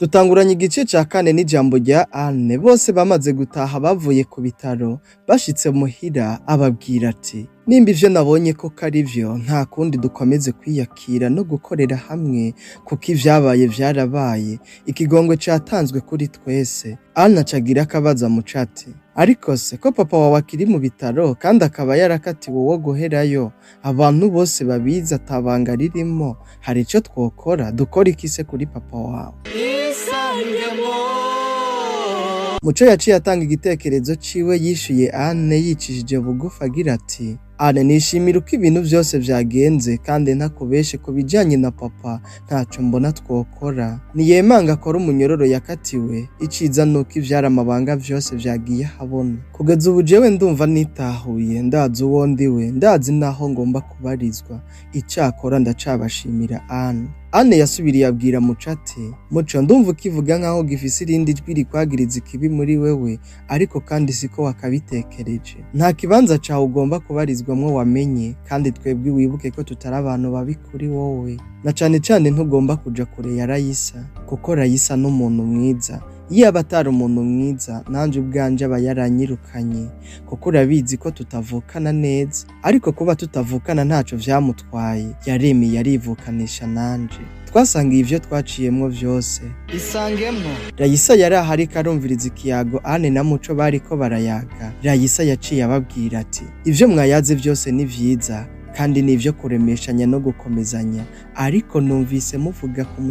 Dutanguranye igice ca kane n'ijambo rya Anne. Bose bamaze gutaha bavuye ku bitaro, bashitse muhira ababwira ati: "Nimba ivyo nabonye ko ari vyo, nta kundi, dukomeze kwiyakira no gukorera hamwe, kuko ivyabaye vyarabaye, ikigongwe catanzwe kuri twese." Anne acagira akabaza Muco ati: "Ariko se ko papa wawe akiri mu bitaro kandi akaba yarakatiwe uwo guherayo, abantu bose babizi, atabanga ririmo, hari ico twokora? Dukora iki se kuri papa wawe?" Muco yaciye atanga igitekerezo ciwe, yishuye Anne yicishije bugufi agira ati: "Anne, nishimira uko ibintu vyose vyagenze, kandi ntakubeshe, ku bijanye na papa ntaco mbona twokora. Niyemanga akora umunyororo yakatiwe. Iciza nuko ivyari amabanga vyose vyagiye habona. Kugeza ubu jewe ndumva nitahuye, ndazi uwo ndiwe, ndazi naho ngomba kubarizwa. Icakora ndacabashimira." Anne yasubiriye abwira Muco ati: "Muco, ndumva ukivuga nkaho gifise irindi jwi rikwagiriza ikibi muri wewe, ariko kandi siko wakabitekereje. Nta kibanza cawe ugomba kubarizwamwo wamenye, kandi twebwe wibuke ko tutari abantu babi kuri wowe. Na cane cane ntugomba kuja kure ya Rayisa, kuko Rayisa n'umuntu mwiza. Iyo aba atari umuntu mwiza, nanje ubwanje aba yaranyirukanye, kuko urabizi ko tutavukana neza. Ariko kuba tutavukana ntaco vyamutwaye, yaremeye arivukanisha nanje. Twasangiye ivyo twaciyemwo vyose." Isangemwo. Rayisa yari aho ariko arumviriza ikiyago Anne na Muco bariko barayaga. Rayisa yaciye ababwira ati: "Ivyo mwayaze vyose ni vyiza kandi ni ivyo kuremeshanya no gukomezanya, ariko numvise muvuga ku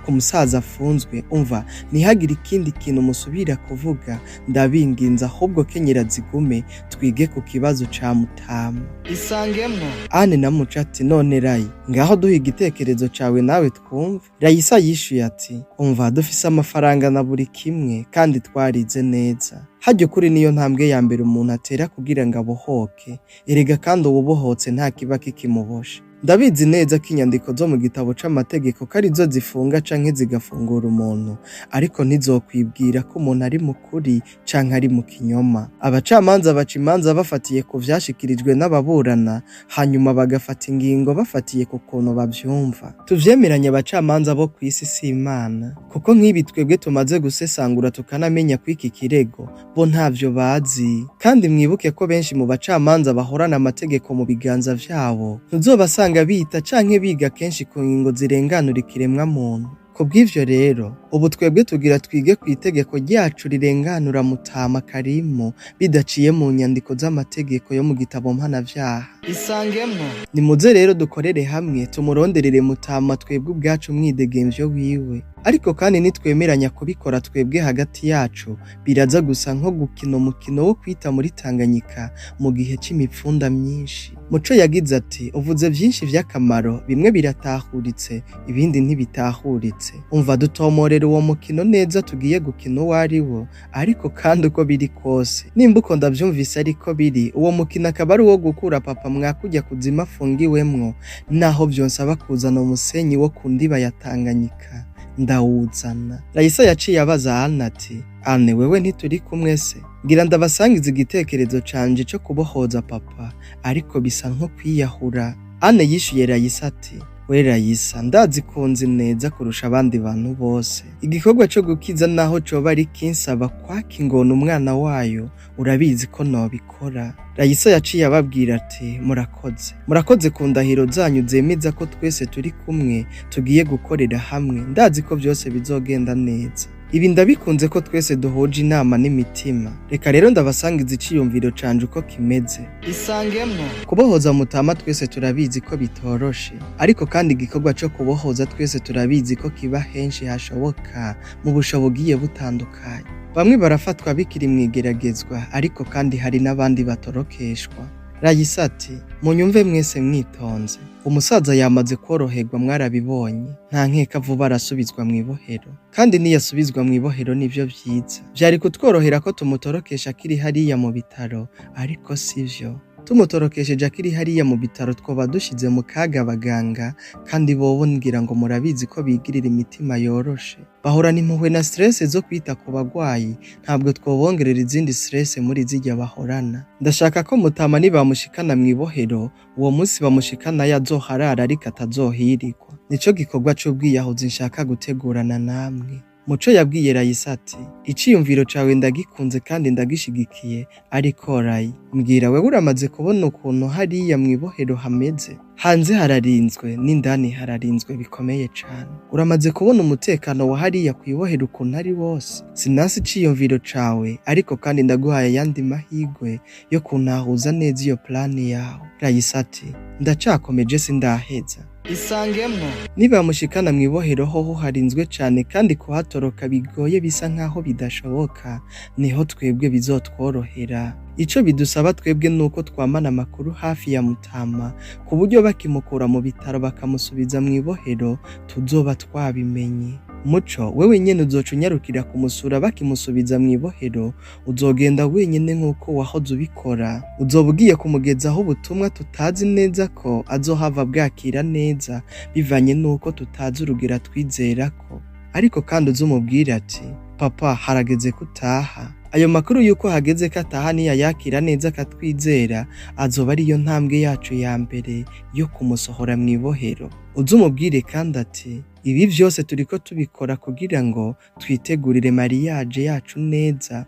musaza afunzwe. Umva, ntihagire ikindi kintu musubira kuvuga, ndabinginze. Ahubwo kenyera zigume, twige ku kibazo ca Mutama." Isangemwo. Anne na Muco ati: "None Rayi, ngaho duha igitekerezo cawe nawe twumve." Rayisa yishuye ati: "Umva, dufise amafaranga na buri kimwe kandi twarize neza. Harya ukuri niyo ntambwe ya mbere umuntu atera kugira ngo abohoke. Erega kandi uwubohotse nta kiba kikimuboshe. Ndabizi neza ko inyandiko zo mu gitabo c'amategeko ko arizo zifunga canke zigafungura umuntu, ariko ntizokwibwira ko umuntu ari mu kuri canke ari mu kinyoma. Abacamanza baca imanza bafatiye ku vyashikirijwe n'ababurana, hanyuma bagafata ingingo bafatiye ku kuntu bavyumva. Tuvyemeranye, abacamanza bo kw'isi si Imana, kuko nk'ibi twebwe tumaze gusesangura tukanamenya kw'iki kirego, bo ntavyo bazi. Kandi mwibuke ko benshi mu bacamanza bahorana amategeko mu biganza vyabo, ntuzobasanga bita canke biga kenshi ku ngingo zirenganura ikiremwa muntu. Kubw'ivyo rero, ubu twebwe tugira twige ku itegeko ryacu rirenganura Mutama Karimu bidaciye mu nyandiko z'amategeko yo mu gitabo mpanavyaha." Isangemwo. "Nimuze rero dukorere hamwe, tumuronderere Mutama twebwe ubwacu umwidegemvyo wiwe. Ariko kandi nitwemeranya kubikora twebwe hagati yacu, biraza gusa nko gukina umukino wo kwita muri Tanganyika mu gihe c'imipfunda myinshi." Muco yagize ati: "Uvuze vyinshi vy'akamaro, bimwe biratahuritse, ibindi ntibitahuritse. Umva, dutomorera uwo mukino neza tugiye gukina uwo ari wo. Ariko kandi uko biri kose, nimba uko ndavyumvise ariko biri, uwo mukino akaba ari uwo gukura papa mwakujya kuzima afungiwemwo, naho vyonsaba kuzana umusenyi wo ku ndiba ya Tanganyika, ndawuzana." Rayisa yaciye abaza Anne ati: "Anne, wewe ntituri kumwe se? Ngira ndabasangiza igitekerezo canje co kubohoza papa, ariko bisa nko kwiyahura." Anne yishuye Rayisa ati: "We Rayisa, ndazi kunzi neza kurusha abandi bantu bose. Igikorwa co gukiza, naho coba ari kinsaba kwaka ingona umwana wayo, urabizi ko nobikora." Rayisa yaciye ababwira ati: "Murakoze, murakoze ku ndahiro zanyu zemeza ko twese turi kumwe, tugiye gukorera hamwe. Ndazi ko vyose bizogenda neza. Ibi ndabikunze ko twese duhuje inama n'imitima. Reka rero ndabasangiza iciyumviro canje uko kimeze." Isangemwo. Kubohoza Mutama twese turabizi ko bitoroshe, ariko kandi igikorwa co kubohoza twese turabizi ko kiba henshi hashoboka mu busho bugiye butandukanye. Bamwe barafatwa bikiri mw'igeragezwa, ariko kandi hari n'abandi batorokeshwa. Rayisa ati: "Munyumve mwese mwitonze. Umusaza yamaze kworoherwa, mwarabibonye. Nta nkeka vuba arasubizwa mw'ibohero, kandi niyasubizwa mw'ibohero nivyo vyiza. Vyari kutworohera ko tumutorokesha akiri hariya mu bitaro, ariko sivyo. Tumutorokesheje akiri hariya mu bitaro twoba dushize mu kaga abaganga, kandi bobo ngira ngo murabizi ko bigirira imitima yoroshe. Bahorana impuhwe na stress zo kwita ku bagwayi, ntabwo twobongerera izindi stress muri zirya bahorana. Ndashaka ko Mutama nibamushikana mw'ibohero, uwo munsi bamushikanayo azoharara ariko atazohirigwa. Nico gikorwa c'ubwiyahuzi nshaka gutegurana namwe. Muco yabwiye Rayisa ati: "Iciyumviro cawe ndagikunze kandi ndagishigikiye, ariko Rayi, mbwira, wewe uramaze kubona ukuntu hariya mw'ibohero hameze? Hanze hararinzwe n'indani hararinzwe bikomeye cane. Uramaze kubona umutekano wa hariya kw'ibohero ukuntu ari wose? Sinasi iciyumviro cawe, ariko kandi ndaguhaye ayandi mahigwe yo kuntahuza neza iyo plani yawe." Rayisa ati: "Ndacakomeje, sindaheza." Isangemwo. Nibamushikana mw'ibohero hoho harinzwe cane kandi kuhatoroka bigoye, bisa nkaho bidashoboka, niho twebwe bizotworohera. Ico bidusaba twebwe nuko twamana amakuru hafi ya Mutama, ku buryo bakimukura mu bitaro bakamusubiza mw'ibohero tuzoba twabimenye. Muco, wewe nyene uzoca unyarukira kumusura bakimusubiza mw'ibohero, uzogenda wenyene nk'uko wahoze ubikora. Uzoba ugiye kumugezaho ubutumwa tutazi neza ko azohava bwakira neza, bivanye n'uko tutazi urugero atwizerako. Ariko kandi uzumubwire ati: 'Papa, harageze ko utaha.' Ayo makuru y'uko hageze ko ataha niyayakira neza akatwizera, azoba ariyo ntambwe yacu ya mbere yo kumusohora mw'ibohero. Uzumubwire kandi ati: 'Ibi vyose turiko tubikora kugira ngo twitegurire mariage yacu neza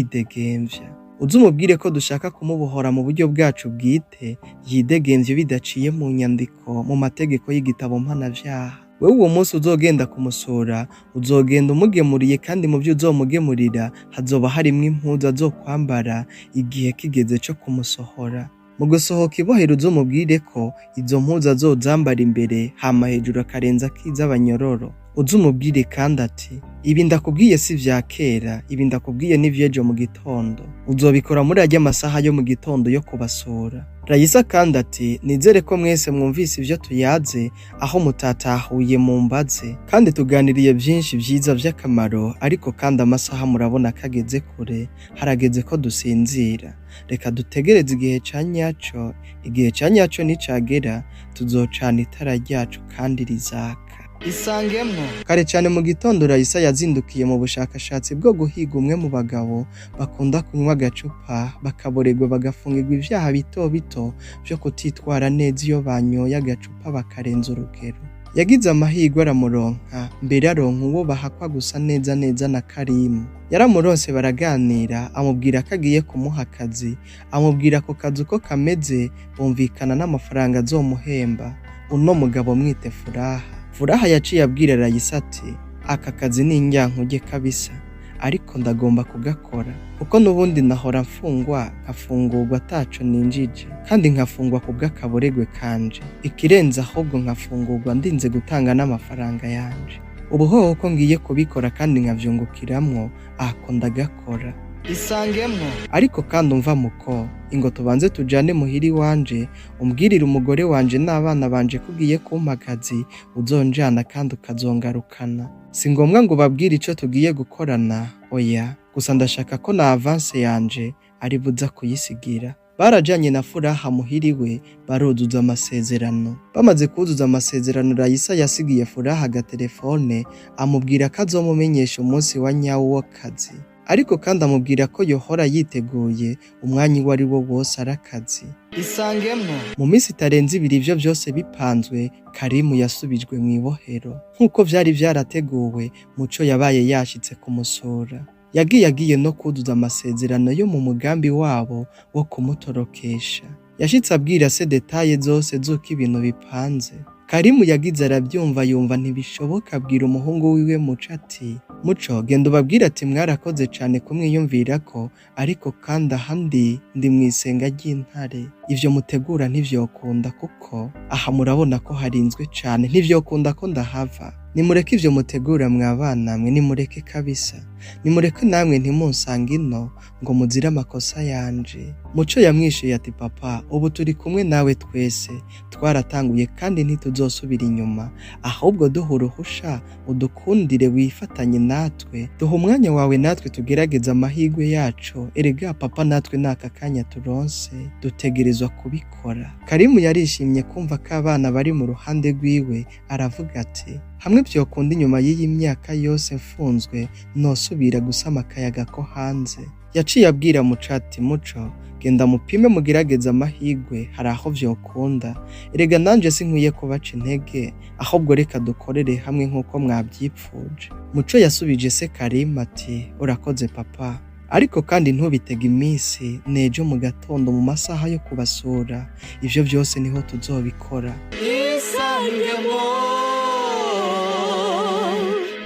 yidegemvya.' Uzumubwire ko dushaka kumubohora mu buryo bwacu bwite, yidegemvye bidaciye mu nyandiko, mu mategeko y'igitabo mpanavyaha. Wewe uwo munsi uzogenda kumusura, uzogenda umugemuriye, kandi mu vyo uzomugemurira hazoba harimwo impuzu azokwambara igihe kigeze co kumusohora. Mu gusohoka ibohero uzomubwire ko izo mpuzu azozambara imbere, hama hejuru akarenza akiz'abanyororo. Uzumubwire kandi ati: 'Ibi ndakubwiye si vya kera, ibi ndakubwiye ni vy'ejo mu gitondo. Uzobikora muri arya masaha yo mu gitondo yo kubasura.' Rayisa kandi ati: 'Nizere ko mwese mwumvise ivyo tuyaze, aho mutatahuye mumbaze, kandi tuganiriye vyinshi vyiza vy'akamaro, ariko kandi amasaha murabona kageze kure, harageze ko dusinzira. Reka dutegereze igihe ca nyaco. Igihe ca nyaco nicagera tuzocana itara ryacu kandi rizaka.' Isangemwo. Kare cane mu gitondo, Rayisa yazindukiye mu bushakashatsi bwo guhiga umwe mu bagabo bakunda kunywa agacupa bakaborerwa, bagafungirwa ivyaha bito bito vyo kutitwara neza iyo banyoye agacupa bakarenza urugero. Yagize amahirwe aramuronka, mbere aronka uwo bahakwa gusa neza neza na Karimu. Yaramuronse baraganira, amubwira ko agiye kumuha akazi, amubwira ako kazi uko kameze, bumvikana n'amafaranga azomuhemba. Uno mugabo mwite Furaha. Furaha yaciye abwira Rayisa ati: 'Aka kazi ni indyankurye kabisa, ariko ndagomba kugakora kuko n'ubundi nahora mfungwa nkafungurwa ataco ninjije, kandi nkafungwa kubw'akaboregwe kanje. Ikirenze ahubwo nkafungurwa ndinze gutanga n'amafaranga yanje. Ubu hoho ko ngiye kubikora kandi nkavyungukiramwo, ako ndagakora.' Isangemwo. Ariko kandi umva muko, ingo tubanze tujane muhira iwanje, umbwirire umugore wanje n'abana banje ko ugiye kumpa akazi, uzonjana kandi ukazongarukana. Si ngombwa ngo ubabwire ico tugiye gukorana, oya, gusa ndashaka ko na avance yanje ari buza kuyisigira.' Barajanye na Furaha muhira iwe, baruzuza amasezerano. Bamaze kuzuza amasezerano, Rayisa yasigiye Furaha agatelefone, amubwira ko azomumenyesha umunsi wa nyawo w'akazi, ariko kandi amubwira ko yohora yiteguye umwanya uwo ari wo wose ari akazi. Isangemwo. Mu minsi itarenze 2 ivyo vyose bipanzwe, Karimu yasubijwe mw'ibohero nk'uko vyari vyarateguwe. Muco yabaye yashitse kumusura, yagiye agiye no kuzuza amasezerano yo mu mugambi wabo wo kumutorokesha. Yashitse abwira se détails zose z'uko ibintu bipanze. Karimu yagize arabyumva, yumva ntibishoboka, abwira umuhungu wiwe Muco ati: 'Muco, genda ubabwire ati mwarakoze cane kumwiyumvira ko, ariko kandi ahandi ndi mw'isenga ry'intare. Ivyo mutegura ntivyokunda, kuko aha murabona ko harinzwe cane, ntivyokunda ko ndahava. Nimureke ivyo mutegura mwabana mwe, nimureke kabisa.' Nimureke namwe ntimunsange ino ngo muzire amakosa yanje. Muco yamwishuye ati papa, ubu turi kumwe nawe twese, twaratanguye kandi ntituzosubira inyuma, ahubwo duha uruhusha udukundire wifatanye natwe, duha umwanya wawe natwe tugerageze amahirwe yacu. Erega papa, natwe n'aka kanya turonse dutegerezwa kubikora. Karimu yarishimye kumva ko abana bari mu ruhande rwiwe, aravuga ati hamwe vyokunda inyuma y'iyi myaka yose mfunzwe nosubira gusama akayaga ko hanze. Yaciye abwira Muco ati Muco, genda mupime mugerageze amahirwe, hari aho vyokunda. Erega nanje sinkwiye kubaca intege, ahubwo reka dukorere hamwe nk'uko mwavyipfuje. Muco yasubije se Karimu ati urakoze papa, ariko kandi ntubitege iminsi, nejo mu gatondo mu masaha yo kubasura, ivyo vyose niho tuzobikora. Isangemwo.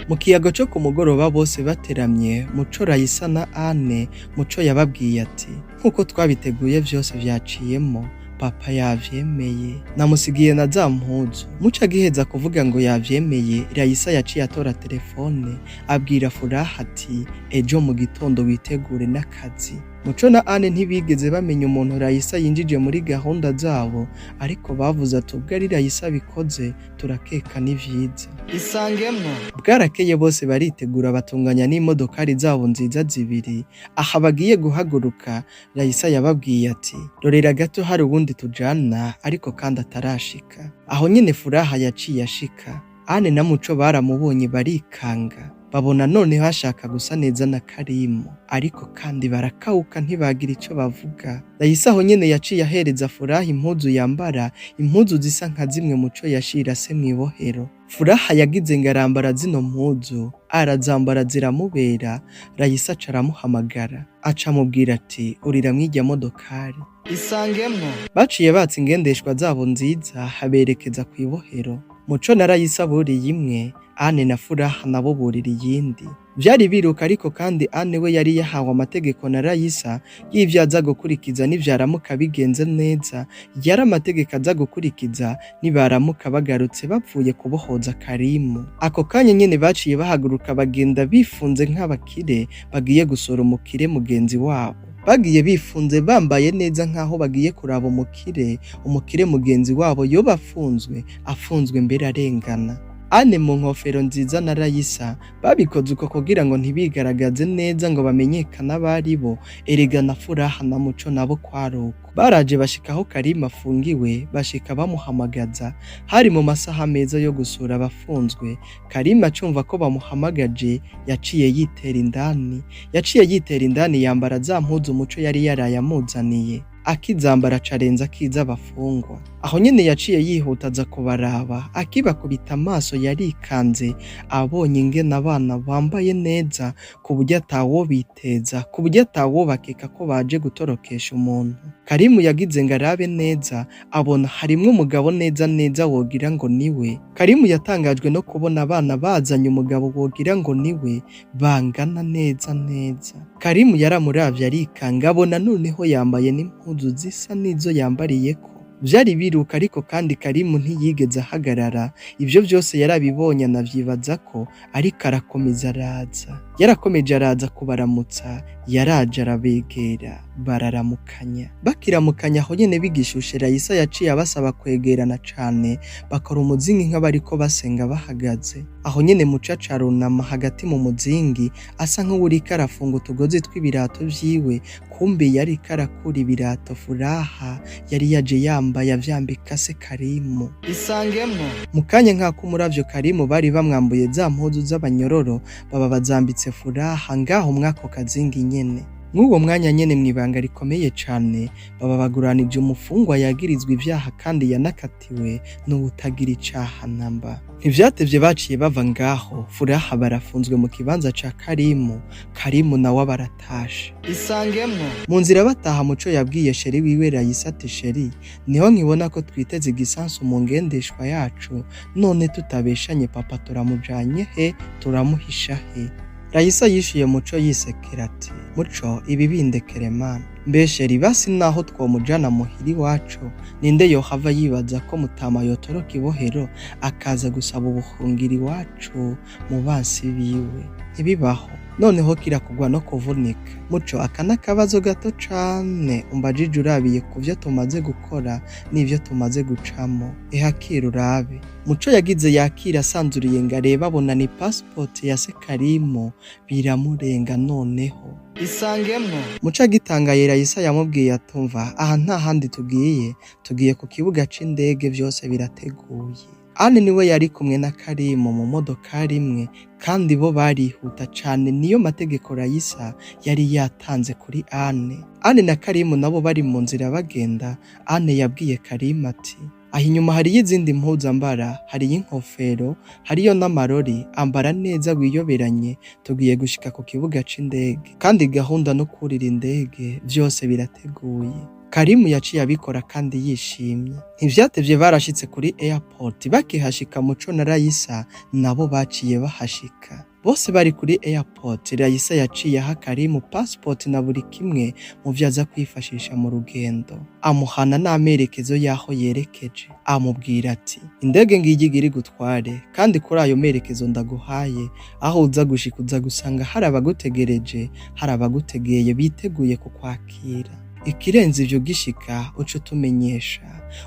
Mu kiyago co ku mugoroba bose bateramye, Muco, Rayisa na Ane, Muco yababwiye ati nk'uko twabiteguye vyose vyaciyemo, papa yavyemeye, namusigiye na za mpuzu. Muco agiheza kuvuga ngo yavyemeye, Rayisa yaciye atora telefone abwira Furaha ati ejo mu gitondo witegure n'akazi. Muco na Ane ntibigeze bamenya umuntu Rayisa yinjije muri gahunda zabo, ariko bavuze ati ubwo ari Rayisa abikoze turakeka ni vyiza. Isangemwo. Bwarakeye bose baritegura, batunganya n'imodokari zabo nziza zibiri. Aha bagiye guhaguruka, Rayisa yababwiye ati rorera gato hari uwundi tujana, ariko kandi atarashika. Aho nyene Furaha yaciye ashika. Ane na Muco baramubonye barikanga, babona noneho ashaka gusa neza na Karimu, ariko kandi barakawuka ntibagira ico bavuga. Rayisa aho nyene yaciye ahereza Furaha impuzu yambara, impuzu zisa nka zimwe Muco yashira se mw'ibohero. Furaha yagize ngo arambara zino mpuzu, arazambara ziramubera. Rayisa aca aramuhamagara, aca amubwira ati urira mw'irya modokari. Isangemwo. Baciye batsa ingendeshwa zabo nziza haberekeza kw'ibohero. Muco na Rayisa buriye imwe, Ane na Furaha nabo burira iyindi. Vyari biruka, ariko kandi Ane we yari yahawe amategeko na Rayisa y'ivyo aza gukurikiza nivyaramuka bigenze neza. Yari amategeko aza gukurikiza nibaramuka bagarutse bapfuye kubohoza Karimu. Ako kanya nyene baciye bahaguruka bagenda bifunze nk'abakire bagiye gusura umukire mugenzi wabo. Bagiye bifunze bambaye neza nk'aho bagiye kuraba umukire, umukire mugenzi wabo yoba afunzwe, afunzwe mbere arengana. Ane mu nkofero nziza na Rayisa babikoze uko kugira ngo ntibigaragaze neza ngo bamenyekane abari bo. Erega na Furaha na Muco nabo kwari uko. Baraje bashika aho Karimu afungiwe, bashika bamuhamagaza. Hari mu masaha meza yo gusura abafunzwe. Karimu acumva ko bamuhamagaje yaciye yitera indani, yaciye yitera indani yambara za mpuzu Muco yari yaraye amuzaniye. Akizambara acarenza akiza abafungwa. Aho nyene yaciye yihuta aza kubaraba, akibakubita amaso yarikanze abonye ingene abana bambaye neza ku buryo atawobiteza, ku buryo atawobakeka ko baje gutorokesha umuntu. Karimu yagize ngo arabe neza, abona harimwo umugabo neza neza wogira ngo niwe. Karimu yatangajwe no kubona abana bazanye umugabo wogira ngo niwe, bangana neza neza. Karimu yaramuravye arikanga, abona noneho yambaye n'impuzu zisa n'izo yambariyeko. Vyari biruka, ariko kandi Karimu ntiyigeze ahagarara. Ivyo vyose yarabibonye anavyibaza ko, ariko arakomeza araza. Yarakomeje araza kubaramutsa, yaraje arabegera bararamukanya. Bakiramukanya aho nyene bigishushe, Rayisa yaciye abasaba kwegerana cane, bakora umuzingi nk'abariko basenga bahagaze. Aho nyene Muco aca arunama hagati mu muzingi, asa nk'uwuriko arafunga utugozi tw'ibirato vyiwe, kumbe yariko arakura ibirato Furaha yari yaje yambaye avyambika se Karimu. Isangemwo. Mu kanya nk'ak'umuravyo, Karimu bari bamwambuye za mpuzu z'abanyororo, baba bazambitse Furaha ngaho mw'ako kazingi nyene. Mw'uwo mwanya nyene, mw'ibanga rikomeye cane, baba baguranije umufungwa yagirizwa ivyaha kandi yanakatiwe n'uwutagira icaha namba. Ntivyatevye baciye bava ngaho, Furaha barafunzwe mu kibanza ca Karimu, Karimu nawe baratashe. Isangemwo. Mu nzira bataha, Muco yabwiye chéri wiwe Rayisa ati chéri, niho nkibona ko twiteze igisansu mu ngendeshwa yacu, none tutabeshanye papa turamujanye he, turamuhisha he? Rayisa yishuye Muco yisekera ati Muco, ibi bindekere mana. Mbe chéri, basi naho twomujana muhira iwacu, ninde yohava yibaza ko mutama yotoroka ibohero akaza gusaba ubuhungiro iwacu mu bansi biwe? Ntibibaho. Noneho kirakugwa no kuvunika. Muco, aka n'akabazo gato cane umbajije urabiye ku vyo tumaze gukora n'ivyo tumaze gucamo. Ehakira urabe. Muco yagize yakira asanzuriye ngo arebe, abona ni passport ya se Karimu, biramurenga noneho. Isangemwo. Muco agitangaye, Rayisa yamubwiye atumva aha nta handi tugiye, tugiye ku kibuga c'indege, vyose birateguye. Anne niwe yari kumwe na Karimu mu modokari imwe, kandi bo barihuta cane, niyo mategeko Rayisa yari yatanze kuri Anne. Anne na Karimu nabo bari mu nzira bagenda. Anne yabwiye Karimu ati: "Aho inyuma hariyo izindi mpuzu ambara, hariyo inkofero, hariyo n'amarori, ambara neza wiyoberanye, tugiye gushika ku kibuga c'indege kandi gahunda no kurira indege vyose birateguye." Karimu yaciye abikora kandi yishimye. Ntivyatevye barashitse kuri airport. Bakihashika, Muco na Rayisa nabo baciye bahashika. Bose bari kuri airport, Rayisa yaciye aha Karimu passport na buri kimwe mu vyo aza kwifashisha mu rugendo. Amuhana n'amerekezo y'aho yerekeje. Amubwira ati: "Indege ngiyi igira igutware, kandi kuri ayo merekezo ndaguhaye, aho uza gushika uza gusanga hari abagutegereje, hari abagutegeye biteguye kukwakira. Ikirenze ivyo, ugishika uce utumenyesha,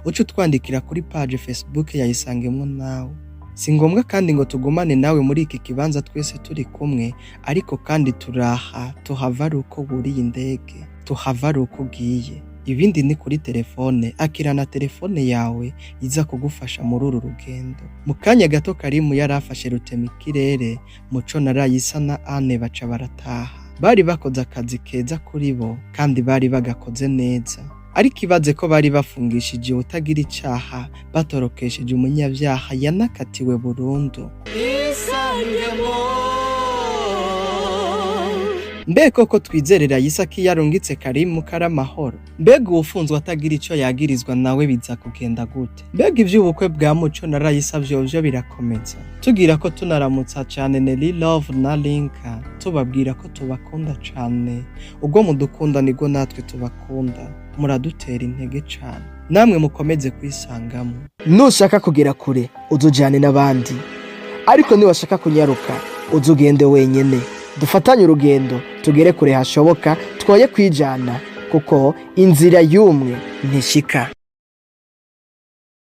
uce utwandikira kuri page Facebook ya Isangemwo nawe. Si ngombwa kandi ngo tugumane nawe muri iki kibanza twese turi kumwe, ariko kandi turaha tuhava ari uko wuriye indege, tuhava ari uko ugiye. Ibindi ni kuri telefone, akira na telefone yawe iza kugufasha muri uru rugendo." Mu kanya gato Karimu yari afashe rutemikirere, Muco na Rayisa na Anne baca barataha. Bari bakoze akazi keza kuri bo kandi bari bagakoze neza. Ariko ibaze ko bari bafungishije utagira icaha, batorokesheje umunyabyaha yanakatiwe burundu. Isangemwo. Mbe koko twizere Rayisa ko iyo arungitse Karimu ko ari amahoro? Mbega uwufunzwe atagira ico yagirizwa nawe biza kugenda gute? Mbega ivy'ubukwe bwa Muco na Rayisa vyovyo birakomeza? Tugira ko tunaramutsa cane Nelly Love na Linka, tubabwira ko tubakunda cane. Ubwo mudukunda nibwo natwe tubakunda, muradutera intege cane. Namwe mukomeze kwisangamo. Nushaka kugera kure uzujane n'abandi, ariko niwashaka kunyaruka uzugende wenyene. Dufatanye urugendo tugere kure hashoboka, twoye kwijana kuko inzira y'umwe ntishika.